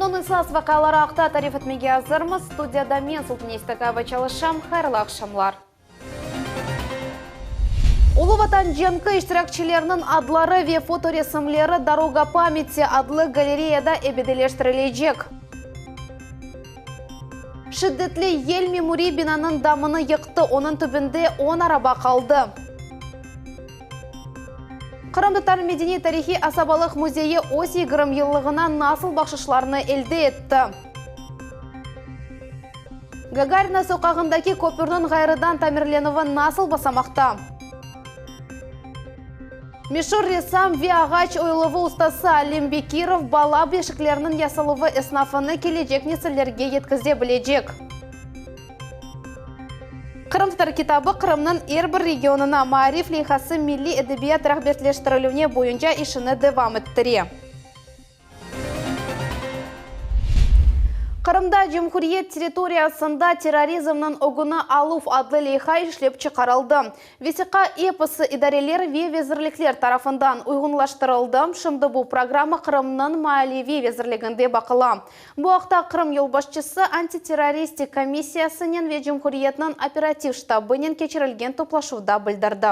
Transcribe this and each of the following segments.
Künniñ esas vaqiaları aqta tarif etmege azırmız. Studiyada men, Sultaniye Istakayeva, çalışam. Hayırlı aqşamlar. Ulu Vatan cenki iştirakçileriniñ adları ve fotoresimleri Doroga pamyati adlı galereyada ebedileştirilecek. Şiddetli yel memuriy binanıñ damını yıqtı, onıñ tübünde on araba qaldı. Qırımtatar medeniy-tarihiy asabalıq müzeyi öz 20 yıllığına nasıl bahşışlarnı elde etti? Gagarina soqağındaki köpürniñ ğayrıdan tamirlenüvi nasıl basamaqta? Meşur ressam ve ağaç oyuluvı ustası Alim Bekirov bala beşikleriniñ yasaluvı esnafını kelecek nesillerge yetkize bilecek. Qırımtatar kitabı Qırımnıñ er bir regionına maarif leyhası milliy edebiyat rağbetleştirilüvine boyunca işini devam ettire. Qırımda Cumhuriyet territoriyasında terrorizmniñ ögüni aluv adlı leyha işlep çıqarıldı. Vesiqa episi idareler ve vezirlikler tarafından uyğunlaştırıldı, şimdi bu programma Qırımnıñ Maaliyeviy vezirliginde baqıla. Bu aqta Qırım yolbaşçısı antiterroristik komissiyasınen ve Cumhuriyetniñ operativ ştabınen keçirilgen toplaşuvda bildirdi.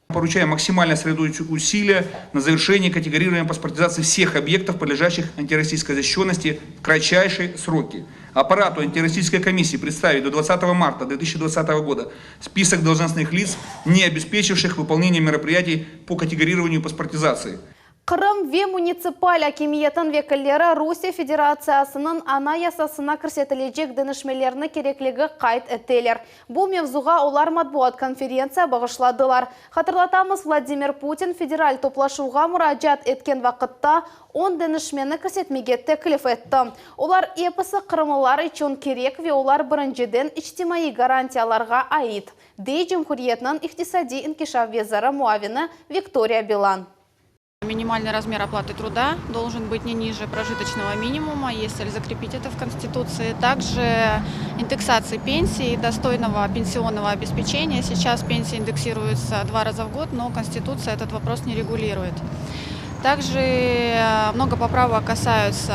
Поручаю максимально сосредоточить усилия на завершении категорирования паспортизации всех объектов, подлежащих антироссийской защищенности, в кратчайшие сроки. Аппарату антитеррористической комиссии представить до 20 марта 2020 года список должностных лиц, не обеспечивших выполнение мероприятий по категорированию паспортизации. Qırım ve munitsipal akimiyetniñ vekilleri Rusiye Federatsiyasınıñ Anayasasına kirsetilecek deñişmelerni kerekligi qayd eteler. Bu mevzuğa olar matbuat konferentsiya bağışladılar. Hatırlatamız, Vladimir Putin federal toplaşuvğa muracaat etken vaqıtta on deñişmeni kirsetmege teklif etti. Olar episi qırımlılar içün kerek ve olar birinciden içtimaiy garantiyalarğa ait, dey cumhuriyetniñ iqtisadiy inkişaf veziri muavini Viktoriya Bilan. Минимальный размер оплаты труда должен быть не ниже прожиточного минимума, если закрепить это в Конституции. Также индексации пенсии, достойного пенсионного обеспечения. Сейчас пенсии индексируются два раза в год, но Конституция этот вопрос не регулирует. Также э, много поправок касаются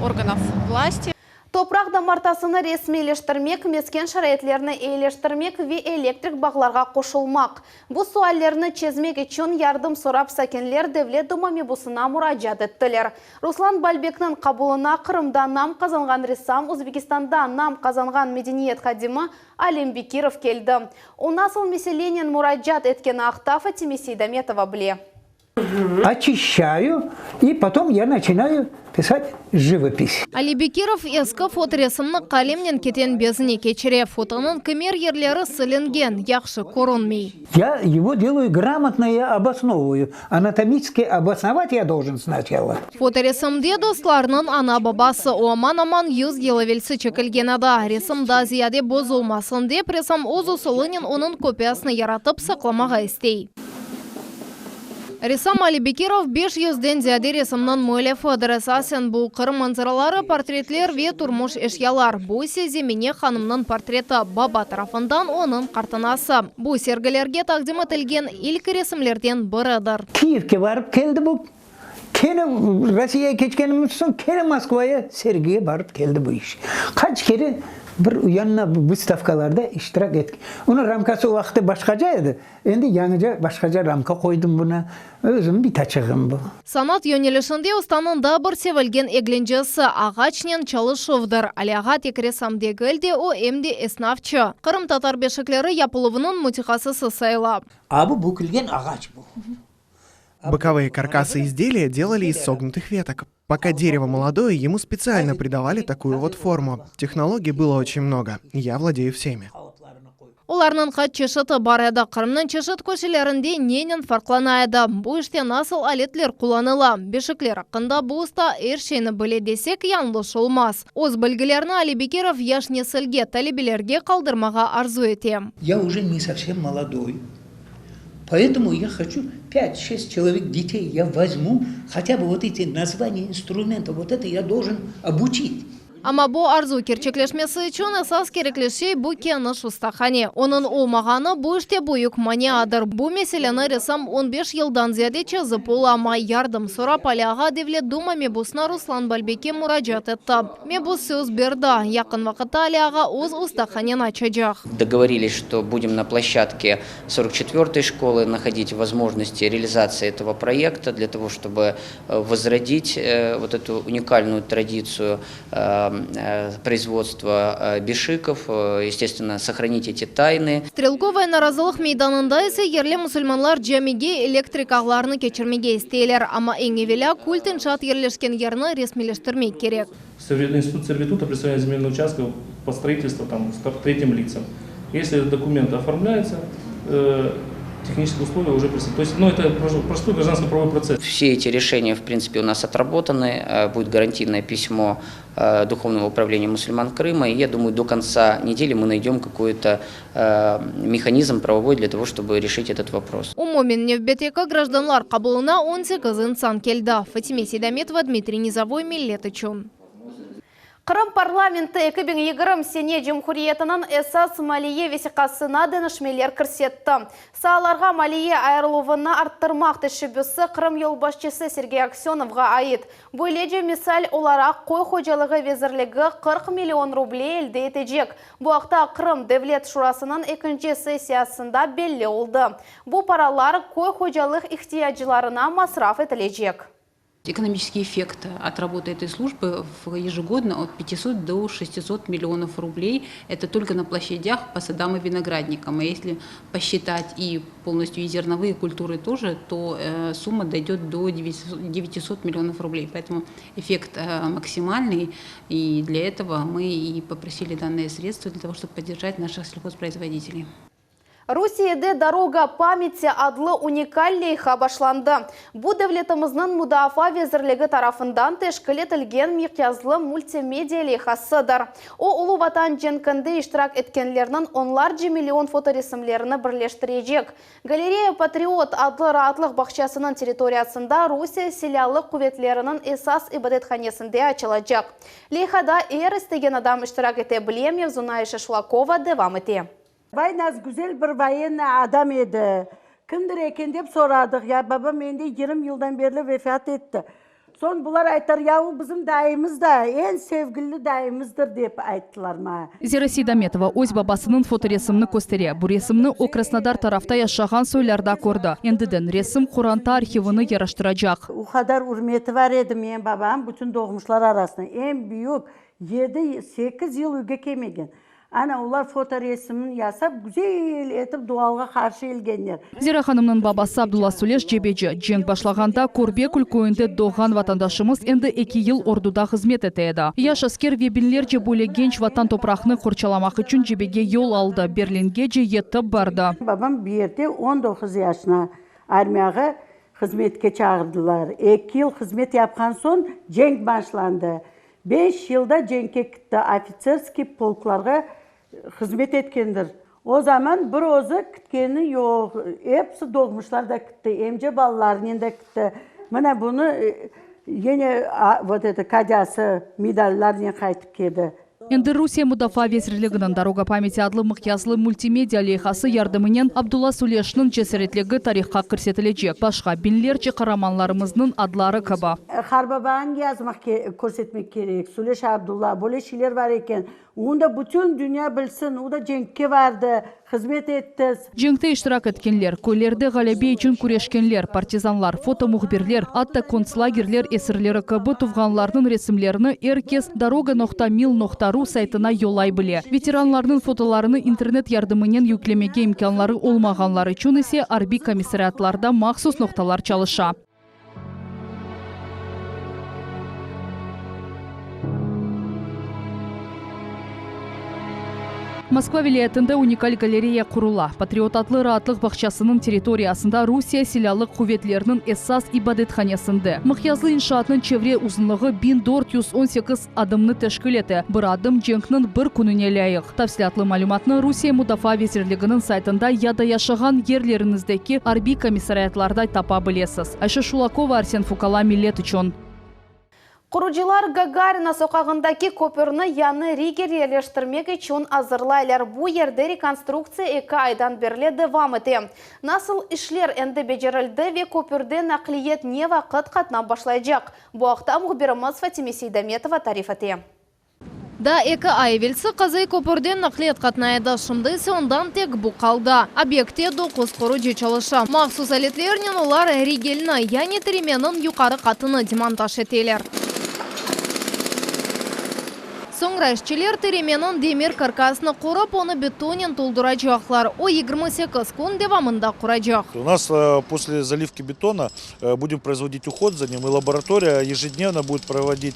э, органов власти. Topraq damartasını resmiyleştirmek, mesken şaraitlerini eyileştirmek ve elektrik bağlarğa qoşulmaq. Bu suallerni çezmek içün yardım sorap sakinler Devlet Duma mebusına muracaat ettiler. Ruslan Balbekniñ qabulına Qırımda nam qazanğan ressam, Özbekistanda nam qazanğan medeniyet hadimi Alim Bekirov keldi. O nasıl meselenen muracaat etkeni aqta Fatime Seydametova bile. Очищаю, и потом я начинаю писать живопись. Ali Bekirov eski fotoresimni qalemnen keten bezine keçire. Fotonıñ kimer yerleri silingen, yahşı körünmey. Я его делаю грамотно, я обосновываю. Анатомически обосновать я должен сначала. Fotoresimde dostlarınıñ ana-babası, o aman-aman yüz yıl evelsi çekilgen edi. Resim daa ziyade bozulmasın dep, ressam öz usulınen onıñ kopiyasını yaratıp saqlamağa istey. Ressam Ali Bekirov beş yüzden ziyade resimniñ müellifidir. Esasen bu, Qırım manzaraları, portretler ve turmuş eşyalar. Bu ise Zemine hanımnıñ portreti, baba tarafından onıñ qartanası. Bu, sergilerge taqdim etilgen ilk resimlerden biridir. Kiyevge barıp keldi bu. Kene Rossiyağa keçkenimiz soñ kene Moskvaya sergige barıp keldi bu iş. Qaç kere bir uyanına vıstavkalarda iştirak etk. Onıñ ramkası o vaqıtta başqaca edi. Endi yañıca başqaca ramka qoydım buna. Özüm bitaçığım bu. Sanat yönelişinde ustanıñ daa bir sevilgen eglencesi, ağaçnen çalışuvdır. Ali ağa tek ressam degil de, o em de esnafçı, qırımtatar beşikleri yapıluvınıñ mütehassısı sayıla. A bu bükülgen ağaç bu. Боковые каркасы изделия делали из согнутых веток. Пока дерево молодое, ему специально придавали такую вот форму. Технологий было очень много. Я владею всеми. Olarnıñ qaç çeşiti bar edi? Qırımnıñ çeşit köşelerinde nenen farqlana edi? Bu işte nasıl aletler qullanıla? Beşikler aqqında bu usta er şeyni bile desek, yañlış olmaz. Öz bilgilerini Ali Bekirov yaş nesilge, talebelerge qaldırmağa arzu ete. Ya uje ne sovsem molodoy, Поэтому я хочу 5-6 человек детей я возьму, хотя бы вот эти названия инструментов, вот это я должен обучить. Amma bu arzu kerçekleşmesi içün esas kerekli şey bu keniş ustahane. Onıñ olmağanı bu işte büyük maniadır. Bu meseleni ressam on beş yıldan ziyade çezip olamay. Yardım sorap Ali ağa Devlet Duma mebusına Ruslan Balbekke muracaat etti. Mebus söz berdi, yaqın vaqıtta Ali ağa öz ustahaneni açacaq. Dogovorilись, что будем на площадке Сорок четвертой школы находить возможности реализации этого проекта для того, чтобы возродить вот эту уникальную традицию производства бешиков, естественно, сохранить эти тайны. Strelkovaya narazılıq meydanında ise yerli musulmanlar camige elektrik ağlarını keçirmege isteyler. Amma eñ evelâ kult inşaat yerleşken yerni resmiyleştirmek kerek. Institut servituta predstavleniya zemельного участка pod stroitelstvo tam tretim litsam. Esli etot dokument oformlâyatsa, tehniçeskiye usloviya uje prisutstvuют. To est, nu, eto prostoy grajdansko-pravovoy protsess. Vse eti rešeniya, v printsipe, u nas otrabotanı, budet garantiynoye pismo Duhovnogo upravleniya musulman Krıma, i ya dumayu, do kontsa nedeli mı naydem kakoy-to mehanizm pravovoy dlâ togo, çtobı rešit etot vopros. Umumen nevbetteki grajdanlar qabulına 18 insan keldi. Fatime Seydametova, Dmitriy Nizovoy, Millet içün. Qırım parlamenti 2020 sene cumhuriyetiniñ esas maliye vesiqasına deñişmeler kirsetti. Saalarğa maliye ayırıluvını arttırmaq teşebbüsi Qırım yolbaşçısı Sergey Aksönovğa ait. Böylece, misal olaraq, Köy hocalığı vezirligi 40 million ruble elde etecek. Bu aqta Qırım Devlet Şurasınıñ ekinci sessiyasında belli oldı. Bu paralar köy hocalıq ihtiyaclarına masraf etilecek. Ekonomiçeskiy effekt ot raboty etoy slujby ejegодно ot pyatisot do şestisot millionov rubley, eto tolko na ploşçadâh po sadam i vinogradnikam, a esli posçitat i polnostyu i zernovıye kultury tože, to summa doydet do devyatısot millionov rubley, poetomu effekt maksimalnyy, i dlâ etogo my i poprosili dannye sredstva dlâ togo, çtoby podderjat naşih selhozproizvoditeley. Rusiyede Doroga pamyati adlı unikal leyha başlandı. Bu, devletimizniñ Mudafaa vezirligi tarafından teşkil etilgen miqyaslı multimedia leyhasıdır. O, Ulu Vatan cenkinde iştirak etkenlerniñ onlarca million fotoresimlerini birleştirecek. Galereya Patriot adlı raatlıq bağçasınıñ territoriyasında Rusiye Silâlı quvetleriniñ esas ibadethanesinde açılacaq. Leyhada er istegen adam iştirak ete bile, mevzunı Ayşe Şulakova devam ete. Vay naz güzel bir voyennıy adam edi. Kimdir eken dep soradıq. Ya babam endi 20 yıldan berli vefat etti. Soñ bular ayttılar, ya o bizim dayımız da, eñ sevgilli dayımızdır dep ayttılar maña. Zera Seydametova öz babasınıñ fotoresimini köstere. Bu resimni o Krasnodar tarafta yaşağan soylarda kördi. Endiden resim qoranta arhivini yaraştıracaq. O qadar ürmeti bar edi menim babam bütün doğmuşlar arasında. Eñ büyük, yedi, sekiz yıl üyge kelmegen. Ana, olar fotoresimini yasap, güzel etip dualğa qarşı ilgenler. Zera hanımnıñ babası Abdulla Süleş cebeci. Cenk başlağanda Körbekül köyünde doğğan vatandaşımız endi eki yıl orduda hızmet ete edi. Yaş asker ve biñlerce böyle genç vatan topraqnı qorçalamaq içün cebege yol aldı, Berlingece yetip bardı. Babam bir yerde 19 yaşına armiyağa hızmetke çağırdılar. Eki yıl hızmet yapqan soñ cenk başlandı. Beş yılda cenkke kitti, ofitserskiy polklarğa hızmet etkendir. O zaman bir özü kitkeni yoq, episi doğmuşlar da kitti, emce balalarınen de kitti. Mına bunı yene vot eto kadâsı medallarnen qaytıp keldi. Endi Rusiye Mudafaa vezirliginiñ Doroga pamyati adlı mıqyaslı multimedia leyhası yardımınen Abdulla Süleşniñ cesaretligi tarihqa kirsetilecek, başqa biñlerce qaramanlarımıznıñ adları kibi. Qarbabanı yazmaq körsetmek kerek, Süleş Abdulla, böyle şeyler bar eken, onı da bütün dünya bilsin, o da cenkke bardı, hızmet etti. Cenkte iştirak etkenler, köylerde ğalebe içün küreşkenler, partizanlar, fotomuhbirler, atta kontslagerler esirleri kibi tuvğanlarınıñ resimlerini er kes doroga noqta mil noqta ru saytına yollay bile. Veteranlarnıñ fotolarını internet yardımınen yüklemege imkânları olmağanlar içün ise arbiy komissariatlarda mahsus noqtalar çalışa. Moskva vilâyetinde unikal galereya qurula. Patriot adlı raatlıq bağçasınıñ territoriyasında Rusiye Silâlı quvetleriniñ esas ibadethanesinde. Mıqyaslı inşaatnıñ çevre uzunlığı 1418 adımnı teşkil ete, bir adım cenkniñ bir kününe lâyıq. Tafsilâtlı malümatnı Rusiye Mudafaa vezirliginiñ saytında ya da yaşağan yerleriñizdeki arbiy komissariatlarda tapa bilesiz. Ayşe Şulakova, Arsen Fukala, Millet içün. Qurucılar Gagarina soqağındaki köpürni yañı rigel yerleştirmek içün azırlaylar. Bu yerde rekonstruktsiya eki aydan berli devam ete. Nasıl işler endi becerildi ve köpürde naqliyet ne vaqıt qatnap başlaycaq? Bu aqta mühbirimiz Fatime Seydametova tarif ete. Daa eki ay evelsi Qazay köpürden naqliyat qatnay edi, şimdi ise ondan tek bu qaldı. Obyektte doquz qurucı çalışa. Mahsus aletlernen olar rigelni, yani tiremeniñ yuqarı qatını demontaj eteler. Soñra işçiler tiremeniñ demir karkasını qurıp, onı betonnen tolduracaqlar. O, 28 kün devamında quracaq. U nas posle zaливки betona budem proizvodit uhod za nim, i laboratoriya ejidnevno budet provodit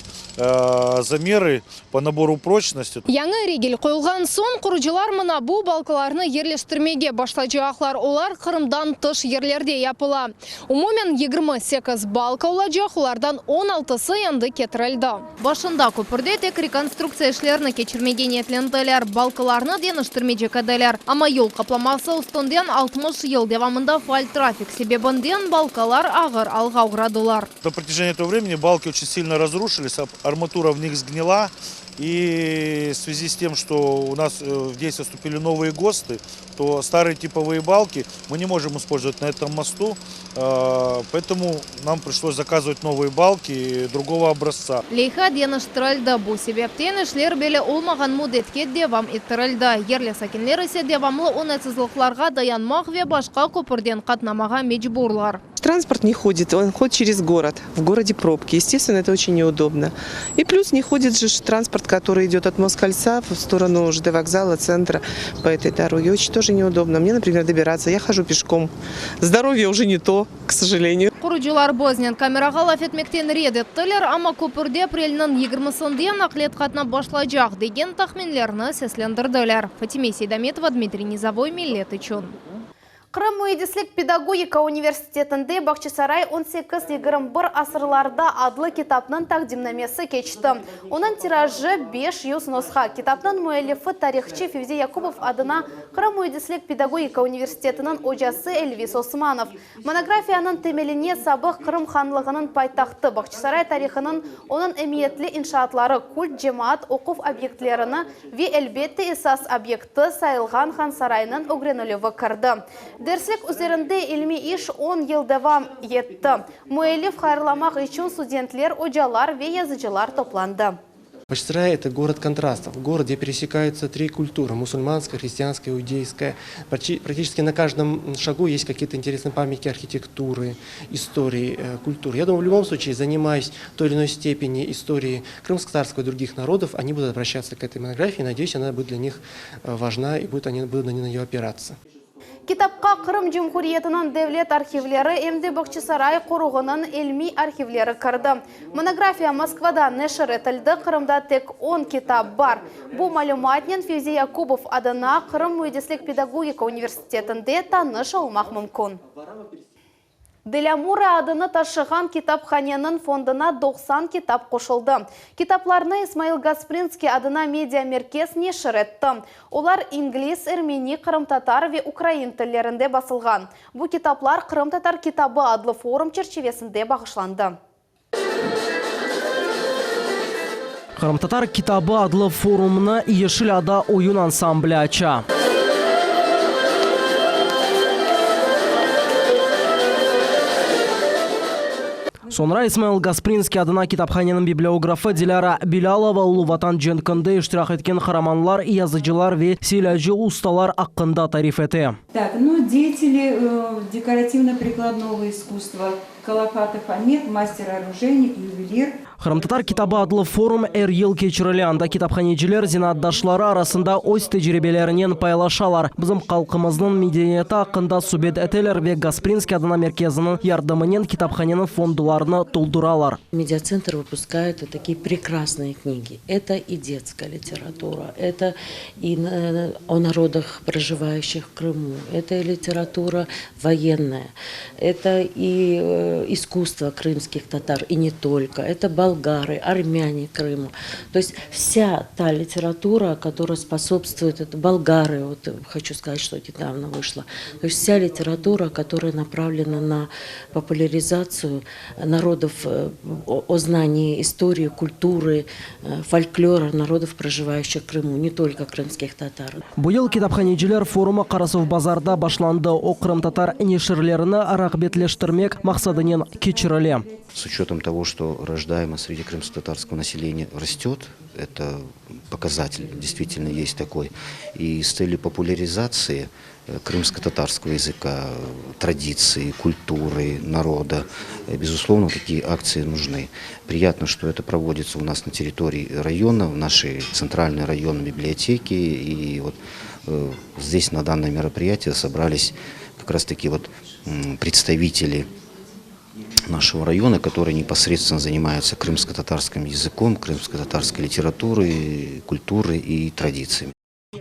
Zamerı po naboru proçnosti. Yañı rigel qoyulğan soñ, qurucılar mına bu balkalarnı yerleştirmege başlaycaqlar. Olar Qırımdan tış yerlerde yapıla. Umumen 28 balka olacaq, olardan on altısı endi ketirildi. Başında köpürde tek rekonstruktsiya işlerini keçirmege niyetlendiler, balkalarnı deñiştirmeycek ediler. Amma yol qaplaması üstünden 60 yıl devamında faal trafik sebebinden balkalar ağır alğa oğradılar. На протяжении этого времени балки очень сильно разрушились, арматура в них сгнила. И в связи с тем, что у нас в действие вступили новые ГОСТы, то старые типовые балки мы не можем использовать на этом мосту, поэтому нам пришлось заказывать новые балки другого образца. Leyha deñiştirildi, bu sebepten işler belli olmağan müddetke devam ettirildi. Yerli sakinler ise devamlı oñaytsızlıqlarğa dayanmaq ve başqa köpürden qatnamağa mecburlar. Транспорт не ходит, он ходит через город. В городе пробки. Естественно, это очень неудобно. И плюс не ходит же транспорт, который идет от Москольца в сторону ЖД вокзала, центра по этой дороге. Очень тоже неудобно. Мне, например, добираться. Я хожу пешком. Здоровье уже не то, к сожалению. Qurucılar biznen kamerağa laf etmekten red ettiler, amma köpürde aprelniñ yigirmisinde naqliyat qatnap başlaycaq, degen tahminlerni seslendirdiler. Fatime Seydametova, Dmitriy Nizovoy, Millet içün. Qırım müendislik pedagogika universitetinde Bağçasaray on sekiz, 21 asırlarda adlı kitapnıñ taqdimnamesi keçti. Onıñ tirajı 500 nusha. Kitapnıñ müellifi tarihçı Fevzi Yakubov adına Qırım müendislik pedagogika universitetiniñ ocası Elviz Osmanov. Monografiyanıñ temeline sabıq Qırım hanlığınıñ paytahtı Bağçasaray tarihınıñ, onıñ emiyetli inşaatları, kult, cemaat, oquv obyektlerini ve, elbette, esas obyekti sayılğan Hansaraynıñ ögrenilüvi kirdi. Derslik üzerinde ilmiy iş on yıl devam yetti. Müellif hayırlamaq içün studentler, ocalar ve yazıcılar toplandı. Bağçasaray – это город контрастов, город, где пересекаются три культуры – мусульманская, христианская, иудейская. Практически на каждом шагу есть какие-то интересные памятники архитектуры, истории, культуры. Я думаю, в любом случае, занимаясь в той или иной степени историей крымско-татарского и других народов, они будут обращаться к этой монографии. Надеюсь, она будет для них важна и будут, они будут на нее опираться. Kitapqa Qırım Cumhuriyetiniñ devlet arhivleri em de Bağçasaray qoruğınıñ ilmiy arhivleri kirdi. Monografiya Moskvada neşir etildi, Qırımda tek on kitap bar. Bu malümatnen Fevzi Yakubov adına Qırım müendislik pedagogika universitetinde tanış olmaq mümkün. Dilâ Murray adını taşığan kitaphaneniñ fonduna 90 kitap qoşuldı. Kitaplarnı İsmail Gasprinskiy adına media-merkez neşir etti. Olar ingliz, ermeni, qırımtatar ve ukrain tillerinde basılğan. Bu kitaplar Qırımtatar kitabı adlı forum çerçivesinde bağışlandı. Qırımtatar kitabı adlı forumnı Yeşil ada oyun ansambli aça. Soñra İsmail Gasprinskiy adına kitaphaneniñ bibliografı Dilâra Bilâlova Ulu Vatan cenkinde iştirak etken qaramanlar, yazıcılar ve silâcı ustalar aqqında tarif ete. Так, ну, деятели dekorativno-prikladnogo iskusstva Kalafatov Amet, master-orujeynik, yuvelir. Qırımtatar kitabı adlı forum er yıl keçirile, anda kitaphaneciler zenaatdaşları arasında öz tecribelerinen paylaşalar, bizim halqımıznıñ medeniyeti aqqında subet eteler ve Gasprinskiy adına merkeziniñ yardımınen kitaphaneniñ fondlarını tolduralar. Медиацентр выпускает вот такие прекрасные книги. Это и детская литература, это и о народах, проживающих в Крыму, это и литература военная, это и. искусство крымских татар, и не только. Это болгары, армяне Крыма. То есть вся та литература, которая способствует, это болгары, вот хочу сказать, что недавно вышло. То есть вся литература, которая направлена на популяризацию народов, э, о знании истории, культуры, э, фольклора народов, проживающих в Крыму, не только крымских татар. Bu yıl kitaphaneciler forumı Qarasuvbazarda başlandı. O, qırımtatar neşirlerini rağbetleştirmek maqsadınen keçirile. С учетом того, что рождаемость среди крымско-татарского населения растет, это показатель действительно есть такой, и с целью популяризации э, крымско-татарского языка, традиций, культуры народа, э, безусловно, такие акции нужны. Приятно, что это проводится у нас на территории района, в нашей центральной районной библиотеке. И вот э, здесь на данное мероприятие собрались как раз таки вот представители нашего района, которые непосредственно занимаются крымско-татарским языком, крымско-татарской литературой, культурой и традициями.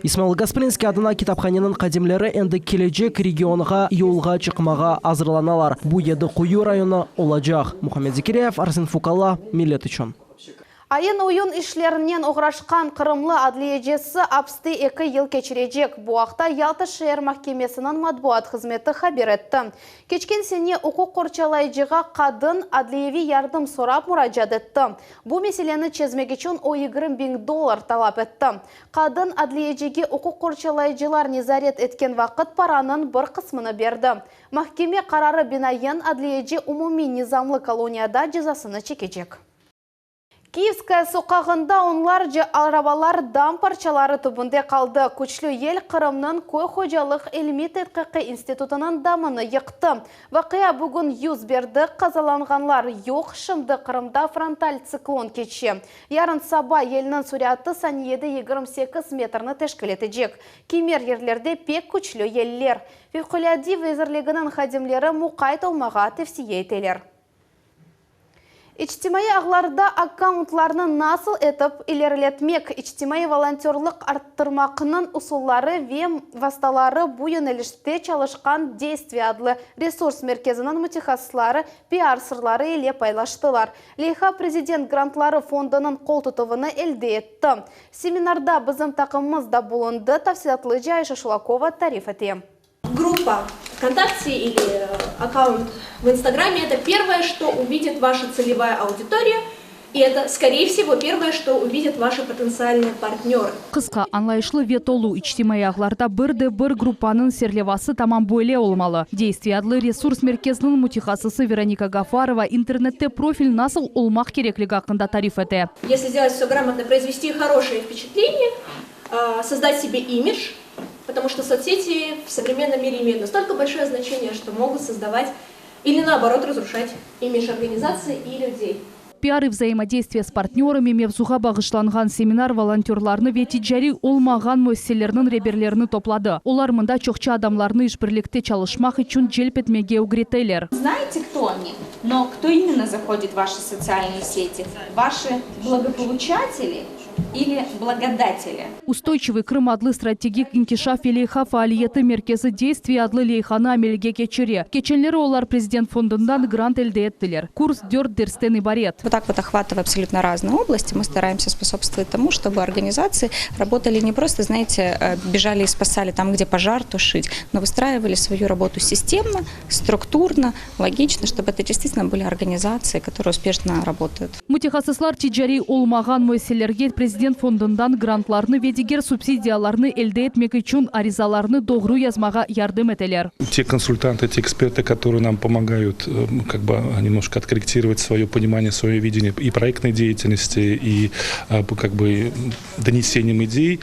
İsmail Gasprinskiy adına kitaphaneniñ hadimleri endi kelecek regionğa yolğa çıqmağa azırlanalar. Bu Yedi Quyu rayonı olacaq. Muhammed Zekiryayev, Arsen Fukala, Millet içün. Ayın-oyun işlerinen oğraşqan qırımlı adliyecisi apiste 2 yıl keçirecek. Bu aqta Yalta şeer mahkemesiniñ matbuat hızmeti haber etti. Keçken sene uquq qorçalayıcığa qadın adliyeviy yardım sorap muracaat etti. Bu meseleni çezmek içün o 20 biñ dollar talap etti. Qadın adliyecige uquq qorçalayıcılar nezaret etken vaqıt paranıñ bir qısmını berdi. Mahkeme qararına binaen adliyeci umumiy nizamlı koloniyada cezasını çekecek. Kiyevskaya soqağında onlarca arabalar dam parçaları tübünde qaldı. Küçlü yel Qırımnıñ köy hocalıq ilmiy tedqiqi institutınıñ damını yıqtı. Vaqia bugün yüz berdi, qazalanğanlar yoq, şimdi Qırımda frontal tsiklon keçe. Yarın saba yelniñ sürati saniyede 28 metrni teşkil etecek. Kimer yerlerde pek küçlü yeller. Fevqulâde nazirliginiñ hadimleri muqayt olmağa tevsiye eteler. İçtimaiy ağlarda akkauntlarnı nasıl etip ileriletmek, içtimaiy volontörlıq arttırmaqnıñ usulları ve vastaları bu yönelişte çalışqan Действие adlı resurs merkeziniñ mütehassısları piar sırları ile paylaştılar. Leyha prezident grantları fondunıñ qol tutuvını elde etti. Seminarda bizim taqımımız da bulundı, tafsilâtlıca Ayşe Şulakova tarif ete. Группа ВКонтакте или э, аккаунт в Инстаграме – это первое, что увидит ваша целевая аудитория, и это, скорее всего, первое, что увидят ваши потенциальные партнеры. Qısqa, añlayışlı ve tolu içtimaiy ağlarda bir de bir gruppanıñ serlevası tamam böyle olmalı. Действие adlı resurs merkeziniñ mütehassısı Veronika Gafarova internette profil nasıl olmaq kerekligi aqqında tarif ete. Если сделать все грамотно, произвести хорошее впечатление, э, создать себе имидж, потому что соцсети в современном мире имеют настолько большое значение, что могут создавать или наоборот разрушать имидж организации и людей. Пиар и взаимодействие с партнерами mevzuğa bağışlanğan seminar volontörlarnı ve ticariy olmağan müessiselerniñ reberlerini topladı. Olar mında çoqça adamlarnı işbirlikte çalışmaq içün celp etmege ögreteler. Знаете, кто они? Но кто именно заходит в ваши социальные сети? Ваши благополучатели или благодатели? Устойчивый Крым adlı strategik inkişaf ve leyha faaliyeti merkezi Действие adlı leyhanı amelge keçire. Keçenleri olar prezident fondundan grant elde ettiler. Kurs 4 dersten ibaret. Вот так вот охватывая абсолютно разные области, мы стараемся способствовать тому, чтобы организации работали не просто, знаете, э, бежали и спасали там, где пожар тушить, но выстраивали свою работу системно, структурно, логично, чтобы это действительно были организации, которые успешно работают. Mütehassıslar ticariy olmağan müessiselerge prezident fondundan grantlarnı ve diger subsidiyalarnı elde etmek içün arizalarnı doğru yazmağa yardım eteler. Те консультанты, те эксперты, которые нам помогают э, как бы немножко откорректировать свое понимание, свое видение и проектной деятельности, и э, как бы донесением идей,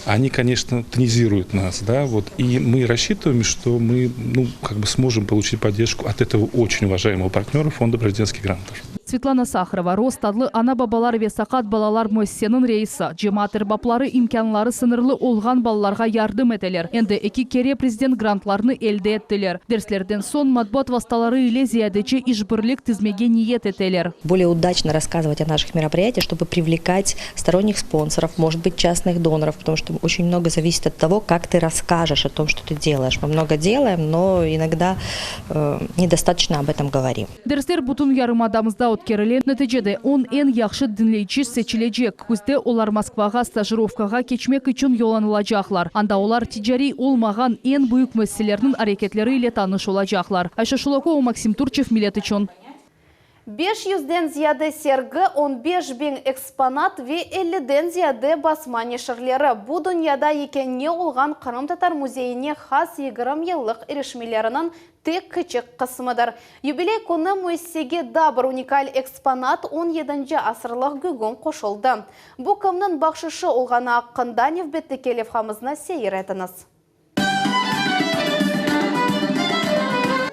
они, конечно, тонизируют нас, да, вот, и мы рассчитываем, что мы, ну, как бы сможем получить поддержку от этого очень уважаемого партнера Фонда президентских грантов. Svetlana Saharova, Rost adlı ana-babalar ve saqat balalar müessiseniñ reisi, cemaat erbapları imkânları sıñırlı olğan balalarğa yardım eteler. Endi eki kere prezident grantlarını elde ettiler. Derslerden soñ matbuat vastaları ile ziyadece işbirlik tizmege niyet eteler. Более удачно рассказывать о наших мероприятиях, чтобы привлекать сторонних спонсоров, может быть, частных доноров, потому что очень много зависит от того, как ты расскажешь о том, что ты делаешь. Мы много делаем, но иногда недостаточно об этом говорим. Dersler bütün yarımadamızda ötkerile, neticede on eñ yahşı diñleyici seçilecek. Küzde olar Moskvağa stajirovkağa keçmek içün yollanılacaqlar. Anda olar ticariy olmağan eñ büyük müessiselerniñ areketleri ile tanış olacaqlar. Ayşe Şulakova, Maksim Turçev, Millet içün. Beş yüzden ziyade sergi, 15 biñ eksponat ve elliden ziyade basma neşirleri bu dünyada yekâne olğan Qırımtatar müzeyine has 20 yıllıq irişmeleriniñ tek kiçik qısmıdır. Yubiley künü müessisege daa bir unikal eksponat 17 asırlıq gügüm qoşuldı. Bu kimniñ bahşışı olğanı aqqında nevbetteki levhamıznı seyir etiñiz.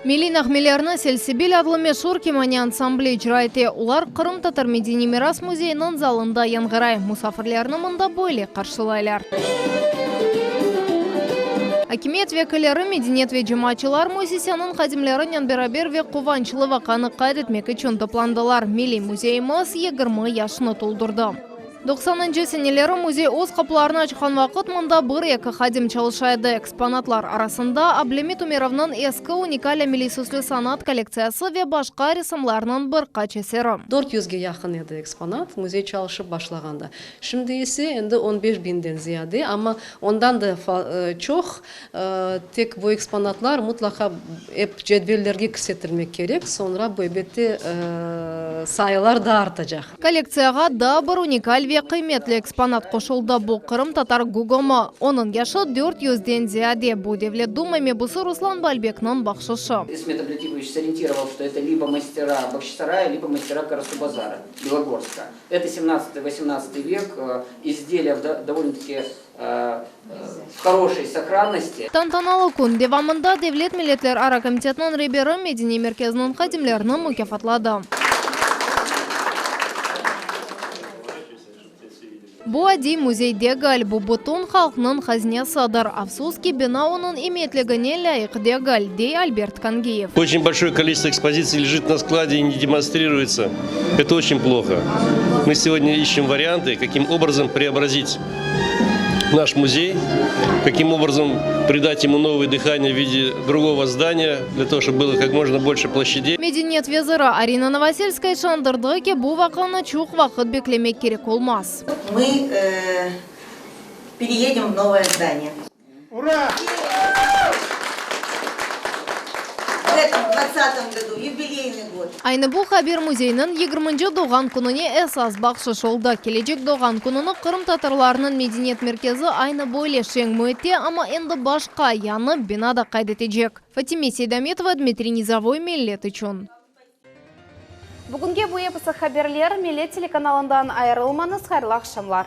Milliy nağmelerni Selsebil adlı meşur kemane ansambli icra ete. Olar Qırımtatar medeniy miras müzeyiniñ zalında yañğıray. Musafirlerni mında böyle qarşılaylar. Akimiyet vekilleri, medeniyet ve cemaatçılar müessiseniñ hadimlerinen beraber ve quvançlı vaqanı qayd etmek içün toplandılar. Milliy müzeyimiz 20 yaşını toldurdı. Doqsanıncı seneleri müzey öz qapılarını açqan vaqıt mında bir-eki hadim çalışa edi. Eksponatlar arasında Ablâmit Ümerovnıñ eski unikal ameliy-süslü sanat kollektsiyası ve başqa ressamlarnıñ bir qaç eseri. Dört yüzge yaqın edi eksponat müzey çalışıp başlağanda. Şimdi ise endi on beş biñden ziyade, amma ondan da çoq tek bu eksponatlar mutlaqa ep cedvellerge kirsetilmek kerek, soñra bu elbette sayılar da artacaq. Kollektsiyağa daa bir unikal ve qıymetli eksponat qoşuldı, bu qırımtatar gügümı. Onıñ yaşı dört yüzden ziyade. Bu Devlet Duma mebusı Ruslan Balbekniñ bahşışı. Ismet Ablâtipovич сориентировал, что это либо мастера Бахчисарая, либо мастера Карасубазара, Белогорска. Это семнадцатый-восемнадцатый век, изделия в довольно-таки в хорошей сохранности. Tantanalı kün devamında Devlet milletlerara komitetiniñ reberi medeniy merkeziniñ hadimlerini mukâfatladı. Bu adiy müzey degil, bu bütün halqnıñ hazinesidir. Afsus ki, bina onıñ emiyetligine lâyıq degil, dey Albert Kangiyev. Очень большое количество экспозиций лежит на складе и не демонстрируется. Это очень плохо. Мы сегодня ищем варианты, каким образом преобразить наш музей, каким образом придать ему новое дыхание в виде другого здания, для того, чтобы было как можно больше площадей. Medeniyet veziri Arina Novosельская işandırdı ki, bu vaqanı çoq vaqıt beklemek kerek olmaz. Мы э, переедем в новое здание. Ура! В этом 20 году, юбилейный год. Aynı bu haber müzeyniñ 20 doğğan kününe esas bahşış oldı. Kelecek doğğan kününi qırımtatarlarnıñ medeniyet merkezi aynı böyle şeñ müitte, amma endi başqa, yañı binada qayd etecek. Fatime Seydametova, Dmitriy Nizovoy, Millet içün. Bugünge bu episi haberler Millet telekanalından ayırılmañız, hayırlı aqşamlar.